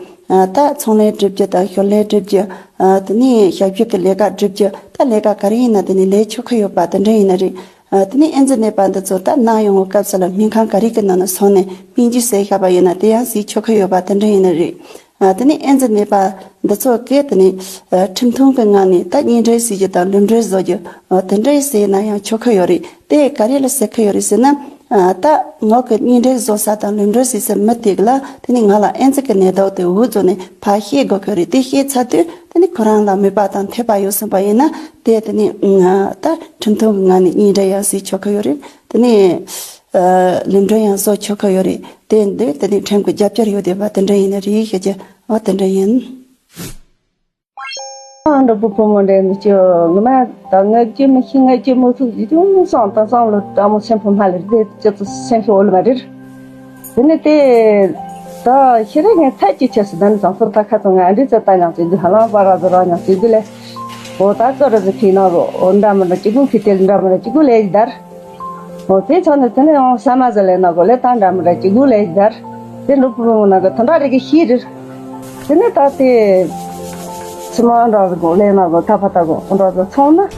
ད་ཚོང་ལས་སྒྲུབ་རྒྱུ་དང་ཞོར་ལས་སྒྲུབ་རྒྱུ། དེ་ནས་ཞབས་ཞུ་གི་ལས་ཀ་སྒྲུབ་རྒྱུ་ད་ལས་ཀ་ག་རེ་ཡིན་ན་དེ་ནས་ལས་ཆོག་གི་ཡོད་པ་དེ་འདྲ་ཡིན་ནི་རེད། དེ་ནས་ཨེ་ཙི་ནད་པ་འདི་ཚོ་ད་ནད་ཡོང་བའི་སྐབས་སུ་ལ་སྨན་ཁང་ག་རེ་གི་ནང་ན་སོང་ནས་སྨན་བཅོས་བྱས་བཞག་པ་ཡིན་ན་དེ་ཡང་བྱེད་ཆོག་གི་ཡོད་པ་དེ་འདྲ་ཡིན་ནི་རེད། དེ་ནས་ཨེ་ཙི་ནད་པ་འདི་ཚོ་གིས་དེ་ནས་ཁྲིམས་མཐུན་གྱི་ངང་ནས་ད་གཉེན་འབྲེལ་བྱེད་རྒྱུ་དང་ལུས་འབྲེལ་བཟོ་རྒྱུ་དེ་འདྲ་བྱས་ན་ཡང་ཆོག་གི་ཡོད་རེད། དེ་ག་རེ་ལ་ཟེར་གི་ཡོད་རེད་ཟེར་ན། ད་ངོ་གི་གཉེན་འབྲེལ་བཟོ་ས་དང་ལུས་འབྲེལ་བྱེད་ས་མི་དེ་གི་ལ་དེ་ནས་ང་ལ་ཨེ་ཙི་གི་ནད་དུག་དེ་འོ་བཟོ་ནས་ཕར་བཤད་དགོས་གི་རེད། དེ་བཤད་ཚར་དུས་དེ་ནས་ཁོ་རང་ལ་མོས་པ་དང་འཐད་པ་ཡོད་སོང་པ་ཡིན་ན་དེ་དེ་ནས་ད་ཁྲིམས་མཐུན་གྱི་ངང་ནས་གཉེན་འབྲེལ་ཡང་བྱེད་ཆོག་གི་ཡོད་རེད། དེ་ནས་ལུས་འབྲེལ་ཡང་བཟོ་ཆོག་གི་ཡོད་རེད། དེ་འདི་དེ་ནས་ཁྲིམས་ཀྱི་རྒྱབ་སྐྱོར་ཡོད་བསྡད་པ་དེ་འདྲ་ཡིན་ནི་རེད་ཤེས་ཀྱི་འོ་དེ་འདྲ་ཡིན། འགྲོ་བུ་བུ་མོ་འདྲ་ནི་ཅི་ངོ་མ་ད་ངབ་ཀྱི་མི་ཤི་ངབ་ཀྱི་མི་ཐུག་ཡི་ཅུང་སང་ད་སང་ལོ་ད་མོ་སེམས་པོ་མ་ལེར་དེ་ཅི་ཙི་སེམས་ཤི་འོ་ལ་མ་རེད། དེ་ནི་དེ་ད་ཤི་རེ་ངས་ཚད་ཀྱི་ཆེ་སི་ད་ནི་ཙང་ཚོ་ད་ཁ་ཚོ་ང་འདི་ཙི་ད་ཉང་ཙི་འདི་ཧ་ལང་པ་ར་ཙི་ར་ཉང་ཙི་འདི་ལས་འོ་ད་ཙོ་ར་ཙི་ཕི་ན་གོ་འོ་འདྲ་མི་འདྲ་ཅི་གུ་ཕི་དེ་འདྲ་མི་འདྲ་ཅི་གུ་ལས་ཡི་དར། འོ་དེ་ཚོ་ནི་དེ་ནས་ཡང་ས་མ་ཟ་ལས་ན་གོ་ལས་ད་འདྲ་མི་འདྲ་ཅི་གུ་ལས་ཡི་དར། དེ་འགྲོ་བུ་བུ་མོ་ན་གོ་ད་འདྲ་རེ་གི་ཤི་རེད། དེ་ནས་ད་དེ་ཕྱི་མ་འདྲ་གོ་ལས་ན་གོ་ད་ཕ་ད་གོ་འདྲ་གོ་ཚོང་ན་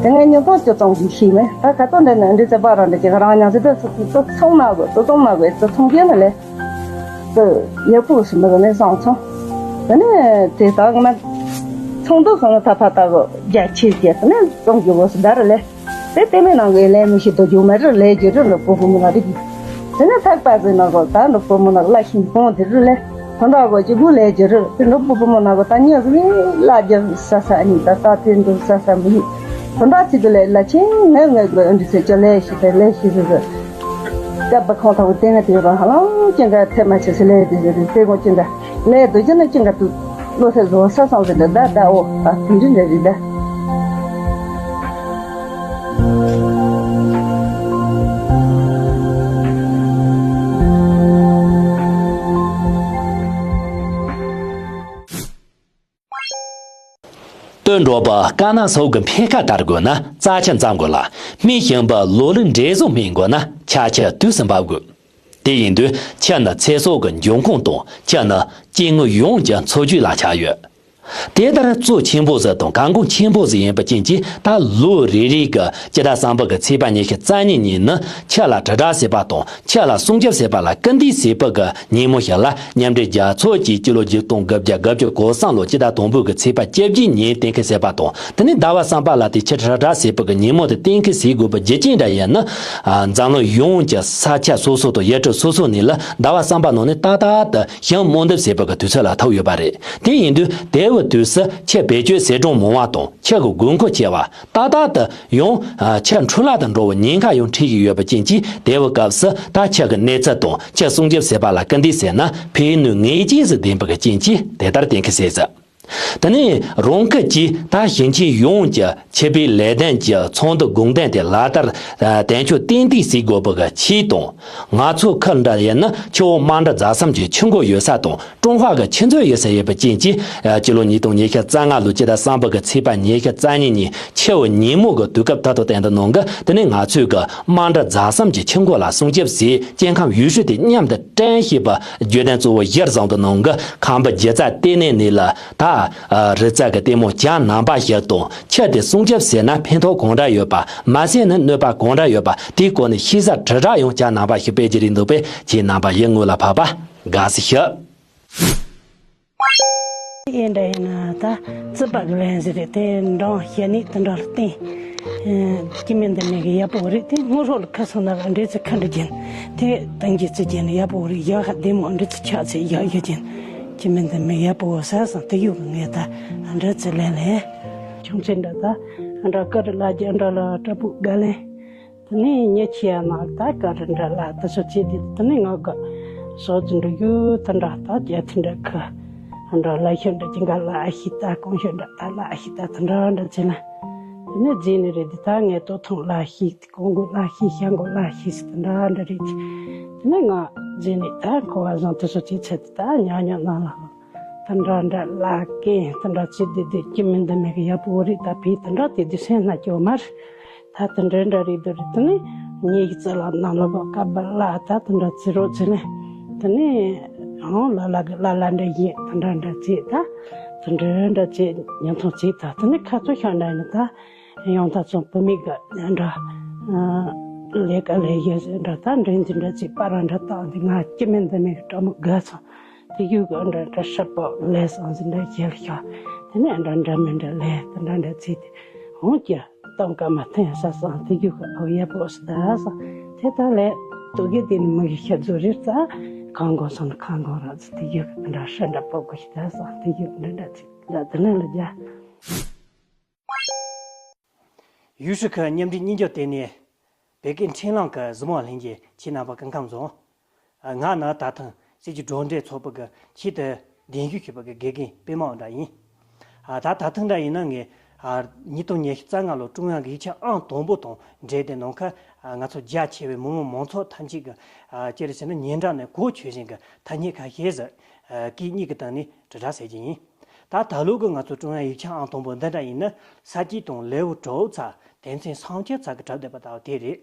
དེ་ནས་ཉོ་ཚོང་སྤྱོད་ཚོང་གི་ཤི་མེད་ད་ག་ཚོད་འདྲ་ནས་འདི་ཚེ་པ་རང་འདྲ་ཅི་ག་རང་ཉང་ཚེ་དེ་ཚོ་ཚོང་ན་གོ་ཚོ་ཚོང་ན་གོ་ཚོ་ཚོང་རྒྱན་ན་ལས་དེ་ཡག་པོ་སུ་མི་གོ་ནས་བཟང་ཚོང་། དེ་ནས་དེ་ད་གོ་མ་ཚོང་དུ་གོ་ན་ད་ཕ་ད་གོ་རྒྱ་ཆེ་རྒྱ་དེ་ནས་ཚོང་གི་གོ་སུ་ད་ར་ལས། དེ་དེ་མིན་ནང་གི་ལས་མི་ཤེས་དོ་རྒྱུ་མེད་རེད་ལས་ཀྱི་རེད་ལོ་བུ་བུ་མོ་ན་རེད་ཀྱི། དེ་ནས་ཐག་པ་ཟིན་ན་གོ་ད་ནུ་བུ་མོ་ན་གོ་ལ་ཤིང་གོང་དེ་རུ་ལས་ཁོ་འདྲ་གོ་ཅི་བུ་ལས་ཀྱི་རེད་དེ་ནུ་བུ་བུ་མོ་ན་གོ་ད་ཉོ་གི་ལ་རྒྱ་ས་ས་ནི་ད་ད་དེ་འདུག་ས་ས་མི་ཡིན། ཁོ་འདྲ་ཅི་དུ་ལས་ལ་ཆེན་ངས་ངས་གོ་འདི་ཚེ་ཅི་ལས་ཤི་དེ་ལས་ཤི་རེད་རེད། སྐབས་པ་ཁོང་ཐོག་བསྟན་ཏེ་རང་ཧ་ལམ་ཅན་ག་ཐེབས་མ་ཆེ་སི་ལས་དེ་རེད་དེ་གོ་ཅན་ག་ལས་དུ་ཅི་ན་ཅན་ག་དུ་བློ་ཐེ་བཟོ་ས་སོང་ཟེར་ད་ད་ད་འོ་ད་དེ་འདྲི་འདྲ་རེད་ད། སྟོན་འགྲོ་བ་དཀར་ནག་སོགས་ཀྱི་འཕེལ་ཁ་ལྟར་དགོས་ན་རྩྭ་ཆུ་འཛེམ་དགོས་ལ། སྨན་ཞིམ་པ་ལོ་ལེགས་འབྲས་བཟང་སྨིན་དགོས་ན་ཆར་ཆུ་དུས་སུ་འབབ་དགོས། དེ་ཡིན་དུས་ཆུ་ནི་ཚེ་སྲོག་གི་འབྱུང་ཁུངས་དང་ཆུ་ནི་སྐྱེ་དངོས་ཡོངས་ཀྱི་འཚོ་བཅུད་ལ་ཆགས་ཡོད། དེ་ལྟར་གཙོ་ཆེན་པོ་ཟིག་དང་གལ་འགངས་ཆེན་པོ་ཟིག་ཡིན་པ་ཅན་གྱིས་ད་ལོ་རེ་རེ་གི་སྤྱི་ཟླ་གསུམ་པ་གི་ཚེས་པ་ཉི་ཤུ་རྩ་གཉིས་ཉིན་ནི་ཆུ་ལ་དྲིལ་བསྒྲགས་ཟེར་བ་དང་། ཆུ་ལ་སྲུང་སྐྱོབ་ཟེར་བ་ལ་སྐུལ་འདེད་ཟེར་བ་གི་ཉིན་མོ་ཞིག་ལ་མཉམ་འབྲེལ་རྒྱལ་ཚོགས་ཀྱིས་སྤྱི་ལོ་ཆིག་སྟོང་དགུ་བརྒྱ་དགུ་བཅུ་གོ་གསུམ་ལོ་སྤྱི་ཟླ་དང་པོའི་གི་ཚེས་པ་བཅུ་བཞི་ཉིན་གཏན་འཁེལ་བྱས་པ་དང་། དེ་ནས་ཟླ་བ་གསུམ་པ་ལ་དེ་ཆུ་དྲིལ་བསྒྲགས་ཟེར་བ་གི་ཉིན་མོ་དེ་གཏན་འཁེལ་བྱེད་དགོས་པའི་རྒྱུ་རྐྱེན་འདྲ་ཡིན་ན། ཨ། འཛམ་གླིང་ཡོངས་ཀྱི་ས་ཆ་སོ་སོ་དང་ཡུལ་གྲུ་སོ་སོ་ནས་ལ་ཟླ་བ་གསུམ་པ་ནང་ནས་ཏག་ཏག་ཏུ་ཞིང་རྨོ་འདེབས་བྱེད་པ་གི་དུས་ཚོད་ལ་ཐུག་ཡོད་པ་རེད། དེ་ཡིན་དུས་དེ་བའི་དུས་སུ་ཆུ་བེད་སྤྱོད་བྱེད་གྲོན་མང་བ་དང་ཆུ་གི་དགོས་མཁོ་ཆེ་བ། ཏག་ཏག་ཏུ་ཡང་ཆུ་འཕྲུལ་ལ་དང་འགྲོ་བའི་ཉེན་ཁ་ཡང་འཕྲད་ཀྱི་ཡོད་པ་ཅན་གྱིས། དེ་བའི་སྐབས་སུ་ད་ཆུ་གི་གནས་ཚད་དང་ཆུ་སྲུང་སྐྱོབ་བྱེད་པ་ལ་སྐུལ་འདེད་བྱས་ན་ཕན་ནུས་ངེས་ཅན་ཞིག་ལྡན་པ་གི་རྐྱེན་གྱིས་དེ་ལྟར་གཏན་འཁེལ་བྱས་ཟིན། དེ་ནས་རང་ཁུལ་གྱིས་ད་ཞིང་ཆེན་ཡོངས་ཀྱི་ཆུ་བེད་ལས་དོན་གྱི་ཚོགས་འདུ་དགོངས་དོན་དེ་ལག་བསྟར་དོན་འཁྱོལ་ཏན་ཏིག་བྱེད་དགོས་པ་གི་ཆེད་དང་། ང་ཚོ་ཁུལ་འདྲ་ཡིན་ན་ཆུ་བོ་དམའ་འབྲི་རྫ་གསུམ་གྱི་ཆུ་མགོ་ཡོད་ས་དང་། ཀྲུང་ཧྭ་གི་ཆུ་མཛོད་ཡོད་ས་ཡོད་པའི་རྐྱེན་གྱིས། སྤྱི་ལོ་ཉིས་སྟོང་ཉི་ཤུ་རྩ་ལྔ་ལོའི་སྤྱི་ཟླ་གསུམ་པ་གི་ཚེས་པ་ཉི་ཤུ་རྩ་གཉིས་ཉིན་ཆུ་བོ་ཉིན་མོ་གི་དུས་སྐབས་ད་དུ་བསྟན་དུ་གནང་གི། དེ་ནས་ང་ཚོས་གི་དམའ་འབྲི་རྫ་གསུམ་གྱི་ཆུ་མགོ་ལ་སྲུང་སྐྱོབ་བྱས། སྐྱེ་ཁམས་ཡུལ་ཤུལ་དེ་མཉམ་དུ་བསྐྲུན་ཞེས་པ་བརྗོད་དོན་གཙོ་བོ་གཞིར་བཟུང་དུ་གནང་གི། ཁམས་པའི་སྒྱུ་རྩལ་ལྟེ་གནས་ནས་ལ་ད་རི་རྩལ་གྱི་ལྟད་མོ་བྱ་རྣམ་པ་ཞིག་དང་། ཆུ་དེ་སྲུང་སྐྱོབ་བྱས་ན་ཕན་ཐོགས་གང་འདྲ་ཡོད་པ། མ་བྱས་ན་གནོད་པ་གང་འདྲ་ཡོད་པ། དེའི་སྐོར་ནས་ཤེས་བྱ་དྲིལ་བསྒྲགས་ཡང་བྱ་རྣམ་པ་ཞིག་སྤེལ་གྱི་རེད་འདུག་པས། ཁྱེད་རྣམ་པ་ཡིད་ངོ་ལ་ཕབ་པ་དགའ་བསུ་ཞུ། ཨེ་འདྲ་ཡིན་ན་ད་རྩིས་པ་གི་ལན་ཟེར་རེད། དེ་འབྲང་ཞལ་ནས་དེ་འདྲ་ལ་བརྟེན། སྐྱེ་དམན་འདི་མེད་གི་ཡག་པོ་རེད། དེ་སྔོན་རོགས་ལ་ཁ་སང་ན་འདྲེ་ཚེ་ཁ་འདྲ་རྒྱན། དེ་ཏང་གི་རྩི་རྒྱན་ཡག་པོ་རེད། ཡག་ཧ་བདེ་མོ་འདྲེ་ཚེ་ཆགས་ཚེ་ཡག་ཡག་རྒྱན། སྐྱེ་དམན་འདི་མེད་ཡག་པོ་ཟ་སང་དེ་ཡོད་གི། ངས་ད་འདྲེ་ཚེ་ལན་ལན། ཆུང་ཚེ་འདྲ་ད་འདྲ་ཀ་རི་ལ་རྒྱ་འདྲ་ལ་བཀྲ་པོ་དགའ་ལན། དེ་ནས་ཉེ་ཆེ་ཡ་ན་ད་ག་རེ་འདྲ་ལ་དེ་ཚོ་བྱས་ཏེ། དེ་ནས་ང་གི་ཟོག་ཅིག་འགྲོ་རྒྱུ་དེ་འདྲ་ད་རྒྱ་ཐི་འདྲ་ཁ་འདྲ་ལ་ཤོད་འདྲ་ཅི་འགའ་ལ་ཤི་ད་གང་ཤོད་འདྲ་ད་ལ་ཤི་ད་དེ་འདྲ་འདྲ་བྱས་ན། དེ་ནས་རྗེས་ནས་རེད་དེ་ད་ངས་ལྟོ་ཐུང་ལ་ཤི་གོང་གོ་ལ་ཤི་ཤ་མགོ་ལ་ཤི་སི་དེ་འདྲ་འདྲ་རེད། དེ་ནས་ང་རྗེས་ནས་ད་འཁོར་བ་བཟང་དེ་ཚོ་བྱས་ཚར་ཏེ་ད་ཉག་ཉག་ནང་ལ། དེ་འདྲ་འདྲ་ལ་ཀན་དེ་འདྲ་བྱེད་དེ་དེ་སྐྱེ་དམན་འདི་མེད་གི་ཡག་པོ་རེད། ད་ཕི་དེ་འདྲ་དེ་དུས་སེམས་ན་སྐྱོ་མ་རེད། ད་དེ་འདྲ་འདྲ་རེད་དོ་རེད། དེ་ནས་ངེད་ཀྱི་རྩི་ལ་ནང་ལོ་ག་ཀ་བ་ལ་ད་དེ་འདྲ་བྱེད་རོགས་བྱེད་ནས། དེ་ནས་ཨང་ལ་ལ་གི་ལ་ལ་འདྲ་ཡིན་དེ་འདྲ་འདྲ་བྱེད་ད། དེ་འདྲ་འདྲ་བྱེད་ཉིན་ཐུང་བྱེད་ད། དེ་ནས་ཁ་ཚོ་ཤ་འདྲ་ཡིན་ད། ཡང་ད་ཚོ་བུད་མེད་གི་འདྲ་ལས་ཀ་ལས་ཡོད་འདྲ་ད་འདྲ་འདི་འདྲ་བྱེད་པ་ར་འདྲ་ད་འདི་ང་སྐྱེ་དམན་འདི་མེད་གི་སྤྲང་མོ་དགའ་ཚང་། དེ་ཡུལ་གི་འདྲ་འདྲ་ཧྲིལ་པོ་ལས་སང་ཟིན་འདྲ་ཡལ་ཤོག་དེ་ནས་འདྲ་འདྲ་མི་འདྲ་ལས་དེ་འདྲ་འདྲ་བྱས་ཏེ་འོང་ཀྱི་གཏོང་ཀ་མ་ཐོན་ས་སང་དེ་ཡུལ་གི་ཨོ་ཡ་པོ་སི་ད་སང་དེ་ད་ལས་དུ་གི་དེ་ནི་མི་གི་ཤ་ཚོ་རེད་ཙ་གང་གོ་སང་གང་གོ་ར་ཙི་དེ་ཡུལ་གི་འདྲ་ཧྲ་འདྲ་པོ་གོ་ཤི་ད་སང་དེ་ཡུལ་འདྲ་འདྲ་ཚིག་ལ་དེ་ནས་ལ་རྒྱ། ཡུས་ཧྲི་ཁི་མཉམ་འབྲེལ་གཉིས་རྒྱུད་ལྟེ་གནས་བོད་སྐད་འཕྲིན་ལམ་གྱི་གཟིགས་མོ་ལྷན་རྒྱས་ཁྱེད་རྣམ་པ་སྐུ་ཁམས་བཟང་། ང་ནི་ད་ཐེངས་སྲིད་ཀྱི་སྒྲོག་འགྲེལ་ཚོགས་པ་གི་ཆེད་དུ་གདན་ཞུ་ཞུས་པ་གི་དགེ་རྒན་པད་མ་འོད་ཟླ་ཡིན། ཨ། ད་ད་ཐེངས་འདྲ་ཡིན་ན་ངས། ཨ། ཉིས་སྟོང་ཉི་ཤུ་རྩ་ལྔ་ལོ་ཀྲུང་དབྱང་གི་ཡིག་ཆ་ཨང་དང་པོ་དང་འབྲེལ་ཏེ་ནང་ཁ། ཨ། ང་ཚོ་རྒྱ་ཆེ་བའི་མི་མང་མང་ཚོགས་ཐམས་ཅད་ཀྱི། ཨ། ཅི་རེད་ཟེར་ན་སྙན་གྲགས་ནས་གོ་ཆོད་བཞིན་གྱི་ཐ་སྙད་ཁ་ཤས་ཟིག། ཨ། སྐད་གཉིས་ཀྱི་སྟེང་ནས་དྲིལ་བསྒྲགས་ཟེར་གྱི་ཡིན། ད་ད་ལོ་གི་ང་ཚོ་ཀྲུང་དབྱང་ཡིག་ཆ་ཨང་དང་པོ་འདི་འདྲ་ཡིན་ན། ས་དཀྱིལ་དང་ལེའུ་དྲུག་ཚ་དོན་ཚན་སུམ་ཅུ་ཚ་གི་གྲུབ་བསྡད་པ་ལྟ་བུ་དེ་རེད།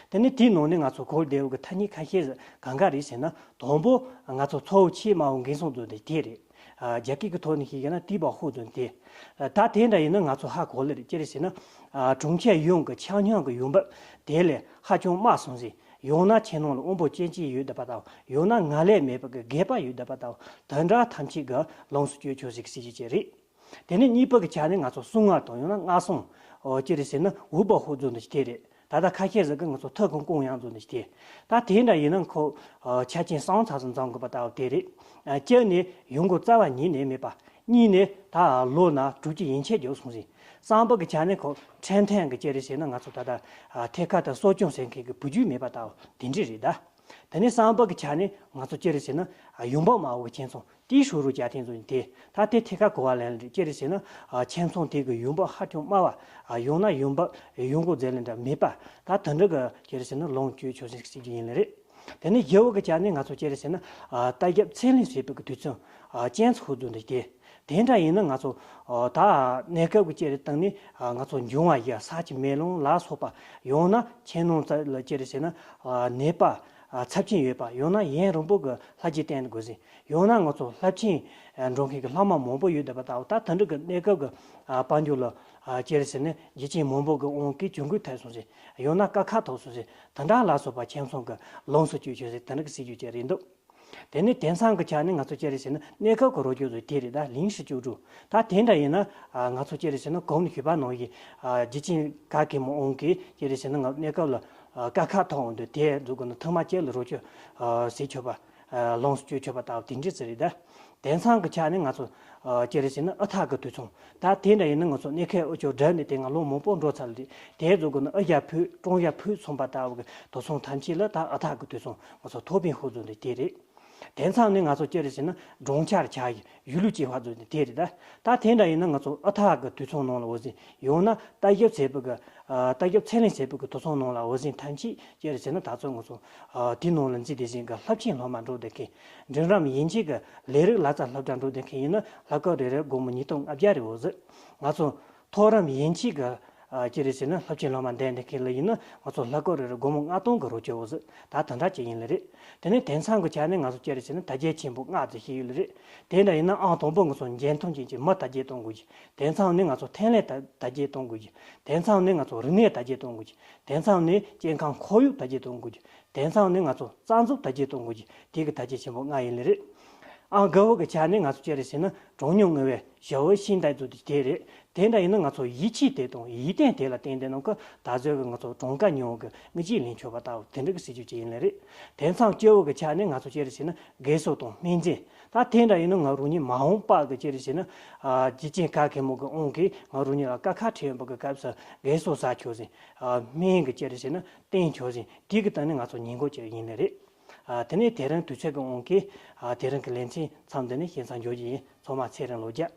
དེ་ནས་དེའི་ནང་ནས་ང་ཚོ་གོ་བདེ་བོ་གི་ཐ་སྙད་ཁ་ཤས་ཤིག་གང་ག་རེད་ཟེར་ན། དང་པོ་ང་ཚོ་ཚ་བོ་ཆེས་དམའ་བོ་འགན་སྲུང་དོན་དེ་དེ་རེད། ཨ། རྒྱ་སྐད་ཀྱི་ཐོག་ནས་ཞུས་ན་低保户 དོན་དེ། ཨ། ད་དེ་འདྲ་ཡིན་ན་ང་ཚོ་ཧ་གོ་ལེ་རེད། ཅི་རེད་ཟེར་ན། ཨ། གྲོང་ཁྱེར་ཡོངས་ཀྱི་ཆ་སྙོམས་ཀྱི་ཡོང་འབབ་དེ་ལས་ཧ་ཅང་དམའ་སོང་ཟིག། ཡང་ན་ཁྱིམ་ནང་ལ་དབང་པོ་སྐྱོན་ཅན་ཡོད་བསྡད་པ་དང་། ཡང་ན་ངལ་ལས་མེད་པ་གི་སྒལ་པ་ཡོད་བསྡད་པ་དང་། དེ་འདྲ་ཐམས་ཅད་ཀྱིས་ལོངས་སུ་སྤྱོད་ཆོག་ཟིག་ཟེར་རྒྱུ་ཅིག་རེད། དེ་ནས་གཉིས་པ་གི་ཆ་ནས་ང་ཚོ་སྲུང་མ་དང་། ཡང་ན་མངའ་སྲུང་། ཨོ། ཅི་རེད་ཟེར་ན་五保户 དོན་དེ་དེ་རེད། ད་ལྟ་ཁ་ཤས་ཟིག་གིས་ང་ཚོ་特工供养 དོན་དེ་དེ། ད་དེ་འདྲ་ཡིན་ན་ཁོ། ཨ། ཆ་རྐྱེན་གསུམ་ཚ་ཟིག་འཛོམས་དགོས་པ་ལྟ་བུ་དེ་རེད། ཨ། གཅིག་ནས་ཡོང་སྒོ་རྩ་བ་ཉིད་ནས་མེད་པ། གཉིས་ནས་ད་ལོ་ན་དྲུག་ཅུ་ཡན་ཆད་འགྱོ་སོང་ཟིག། གསུམ་པ་གི་ཆ་ནས་ཁོ་ཁྲིམས་མཐུན་གི་ཅི་རེད་ཟེར་ན་ང་ཚོ་ད་ལྟ། ཨ། ཐད་ཀར་དུ་གསོ་སྐྱོང་བྱེད་མཁན་གྱི་བུ་རྒྱུད་མེད་པ་ལྟ་བུ་དེ་འདྲ་རེད་ད། དེ་ནས་གསུམ་པ་གི་ཆ་ནས་ང་ཚོ་ཅི་རེད་ཟེར་ན། ཨ། ཡོང་འབབ་དམའ་བོ་གི་ཁྱིམ་ཚང་དེའི་ཧྲུའུ་རུ་ཅ་ཐེན་ཚོ་ཡིན་ཏེ། ད་དེ་ཐད་ཀར་གོ་བ་ལེན་ལེ་རེད། ཅི་རེད་ཟེར་ན། ཨ། ཁྱིམ་ཚང་དེ་གི་ཡོང་འབབ་ཧ་ཅང་དམའ་བ། ཨ། ཡང་ན་ཡོང་འབབ་ཡོང་སྒོ་རྫས་ལེན་འདྲ་མེད་པ། ད་དེ་འདྲ་གི་ཅི་རེད་ཟེར་ན་ལོངས་སྤྱོད་ཆོག་ཟིག་ཟེར་རྒྱུ་ཡིན་ལེ་རེད། དེ་ནས་བཞི་བོ་གི་ཆ་ནས་ང་ཚོ་ཅི་རེད་ཟེར་ན། ཨ། ལྟ་རྒྱབ་ཚད་ལེན་བྱེད་པའི་གི་དུས་ཚོད། ཨ། ཅན་ཚོ་ཧུ་ཙུ་འདི་སྟེ། དེ་འདྲ་ཡིན་ན་ང་ཚོ། ཨ། ད་གནས་སྐབས་ཀྱི་ཅི་རེད་སྟེང་ནས། ཨ། ང་ཚོ་འབྱུང་བ་ཡི་ས་ཆུ་མེ་རླུང་ལ་སོགས་པ། ཡང་ན་ཁྱིམ་ནང་ལ་ཅི་རེད་ཟེར་ན། ཨ། ནད་པ། ཨ། ཚབས་ཆེན་ཡོད་པ། ཡང་ན་ཡུན་རིང་པོ་གི་ལྷ་རྗེས་བསྟེན་དགོས་ཟིན། ཡང་ན་ང་ཚོ་ལྷ་ཆེན། ཨ། འགྲོ་མཁན་གྱི་ལྷ་མོ་མང་པོ་ཡོད་བསྡད་པ་ལྟ་བུ། ད་དེ་འདྲ་གི་གནས་སྐབས་ཀྱི། ཨ། དཔལ་འབྱོར་ལ། ཨ། ཅི་རེད་ཟེར་ན་རྒྱུ་རྐྱེན་མང་པོ་གི་དབང་གིས་གྱོང་གུད་ཐེབས་སོང་ཟིན། ཡང་ན་དཀའ་ཁག་ཐོབ་སོང་ཟིན། དེ་འདྲ་ལ་སོགས་པ་ཁྱིམ་ཚང་གི་ལོངས་སུ་སྤྱོད་ཆོག་ཟིན། དེ་འདྲ་གི་སྲིད་ཇུས་ཅིག་རེད་འདུག། དེ་ནས་དེང་སང་གི་ཆ་ནས་ང་ཚོ་ཅི་རེད་ཟེར་ན་གནས་སྐབས་ཀྱི་རོགས་སྐྱོར་ཚོ་དེ་རེད་ད། 临时救助། ད་དེ་འདྲ་ཡིན་ན། ཨ། ང་ཚོ་ཅི་རེད་ཟེར་ན་གོང་ནས་ཞུས་པ་ནང་བཞིན། ཨ། རྒྱུ་རྐྱེན་ག་གེ་མོ་དབང་གིས་ཅི་རེད་ཟེར་ན་ང་གནས་སྐབས་ལ། ཨ། དཀའ་ཁག་ཐོབ་འོང་དུས་དེ་ཚོ་གི་ནང་ཐེངས་མ་གཅིག་ལ་རོགས་སྐྱོར། ཨ། བྱེད་ཆོག་པ། ཨ། ལོངས་སུ་སྤྱོད་ཆོག་པ་ལྟ་བུ་དེ་འདྲ་ཟིག་རེད་ད། དེང་སང་གི་ཆ་ནས་ང་ཚོ། ཨ། ཅི་རེད་ཟེར་ན་ཨུ་ཐུག་གི་དུད་ཚང་། ད་དེ་འདྲ་ཡིན་ན་ང་ཚོ་གནས་ཁེལ་ཨུ་ཅོ་སྒྲུབ་ནས་དེ་སྔ་ལོ་མང་པོ་འགྲོ་ཚར་ལེ་རེད། དེ་ཚོ་གི་ནང་ཨུ་རྒྱ་ཕུད་ཀྲུང་ཡ་ཕུད་ཚོང་པ་ལྟ་བུ་གི་དུད་ཚང་ཐམས་ཅད་ལ་ད་ཨུ་ཐུག་གི་དུད་ཚང་ང་ཚོ་ཐོབ་པའི་ཧུ་ཙུ་འདི་དེ་རེད། དེང་སང་ནས་ང་ཚོ་ཅི་རེད་ཟེར་ན་གྲོང་ཁྱེར་ཆ་ཡི་ཡུལ་ལུགས་ཅེས་པ་ཚོ་འདི་དེ་རེད་ད། ད་དེ་འདྲ་ཡིན་ན་ང་ཚོ་ཨུ་ཐུག་གི་དུད་ཚང་ནང་ལ་འོ་ཟིན། ཡང་ན་ལྟ་ཞིབ་བྱེད་པའི་གི། ཨ། ལྟ་ཞིབ་ཚད་ལེན་བྱེད་པའི་གི་དུད་ཚང་ནང་ལ་འོ་ཟིན་ཐམས་ཅད་ཅི་རེད་ཟེར་ན་ད་ཚོ་ང་ཚོ། ཨ། དེའི་ནང་ལ་འཛུལ་བསྡད་ཟིན་གི་ལྷབ་ཆེན་སློབ་མ་འགྲོ་བསྡད་མཁན། འབྲིང་རིམ་ཡན་ཆད་གི་ལས་རིགས་ལག་རྩལ་སློབ་གྲྭ་འགྲོ་བསྡད་མཁན་ཡིན་ན་ལྷག་དཀར་རེ་རེ་སྒོར་མོ་ཉིས་སྟོང་ལྔ་བརྒྱ་རེ་འོ་ཟིན། ང་ཚོ་མཐོ་རིམ་ཡན་ཆད་གི། ཨ། ཅི་རེད་ཟེར་ན་ལྷབ་ཆེན་སློབ་མ་འདོན་བསྡད་མཁན་ལ་ཡིན་ན་ང་ཚོ་ལྷག་དཀར་རེ་རེ་སྒོར་མོ་ལྔ་སྟོང་གི་རོགས་སྐྱོར་འོ་ཟིན། ད་དེ་འདྲ་ཅིག་ཡིན་ལེ་རེད། དེ་ནས་དེང་སང་གི་ཆ་ནས་ང་ཚོ་ཅི་རེད་ཟེར་ན་དར་རྒྱས་ཆེན་པོ་ལྔ་ཙམ་ཞིག་ཡོད་ལེ་རེད། དེ་འདྲ་ཡིན་ན་ཨང་དང་པོ་ང་ཚོ་འཇོན་ཐང་ཅན་གྱི་མི་དར་རྒྱས་གཏོང་དགོས་ཀྱི། དེང་སང་ནས་ང་ཚོ་ཐོན་ལས་དར་དར་རྒྱས་གཏོང་དགོས་ཀྱི། དེང་སང་ནས་ང་ཚོ་རིག་གནས་དར་རྒྱས་གཏོང་དགོས་ཀྱི། དེང་སང་ནས་སྐྱེ་ཁམས་ཁོར་ཡུག་དར་རྒྱས་གཏོང་དགོས་ཀྱི། དེང་སང་ནས་ང་ཚོ་རྩ་འཛུགས་དར་རྒྱས་གཏོང་དགོས་ཀྱི། དེ་གི་དར་རྒྱས་ཆེན་པོ་ལྔ་ཡིན་ལེ་རེད། ཨང་དགུ་པ་གི་ཆ་ནས་ང་ཚོ་ཅི་རེད་ཟེར་ན་གྲངས་ཉུང་མི་བའི་ཞི་བའི་ཤིང་རྟ་ཚོ་དེ་དེ་རེད། དེ་འདྲ་ཡིན་ན་ང་ཚོ་ཡིད་ཆེས་དེ་དང་ཡིད་བརྟན་དེ་ལ་བརྟེན་ཏེ་ནང་གི་ད་གཟོད་ཀྱི་ང་ཚོ་གྲངས་ཀ་ཉུང་བ་གི་དངུལ་ཆད་ལེན་ཆོག་པ་ལྟ་བུ་དེ་འདྲ་གི་སྲིད་ཇུས་ཅིག་ཡིན་ལེ་རེད། དེང་སང་བཅུ་པ་གི་ཆ་ནས་ང་ཚོ་ཅི་རེད་ཟེར་ན་རྒས་གསོ་དང་སྨན་རྫས། ད་དེ་འདྲ་ཡིན་ན་ང་རང་ཉིད་མ་འོངས་པ་གི་ཅི་རེད་ཟེར་ན། ཨ། རྒྱུ་རྐྱེན་ག་གེ་མོ་གི་དབང་གིས་ང་རང་ཉིད་ལ་དཀའ་ཁག་འཕྲད་ཡོང་པ་གི་སྐབས་སུ་རྒས་གསོ་ཟ་ཆོག་ཟིན། ཨ། སྨན་གི་ཅི་རེད་ཟེར་ན་བསྟེན་ཆོག་ཟིན། དེ་གི་སྟེང་ནས་ང་ཚོ་ཉེས་འགོག་ཅིག་ཡིན་ལེ་རེད། ཨ། དེ་ནས་དེ་རིང་དུས་ཚོད་ཀྱི་དབང་གིས། ཨ། དེ་རིང་གི་ལེ་ཚན་མཚམས་འདི་ནས་བཤད་མཚམས་འཇོག་རྒྱུ་ཡིན། ཚང་མ་ཚེ་རིང་ལོ་བརྒྱ།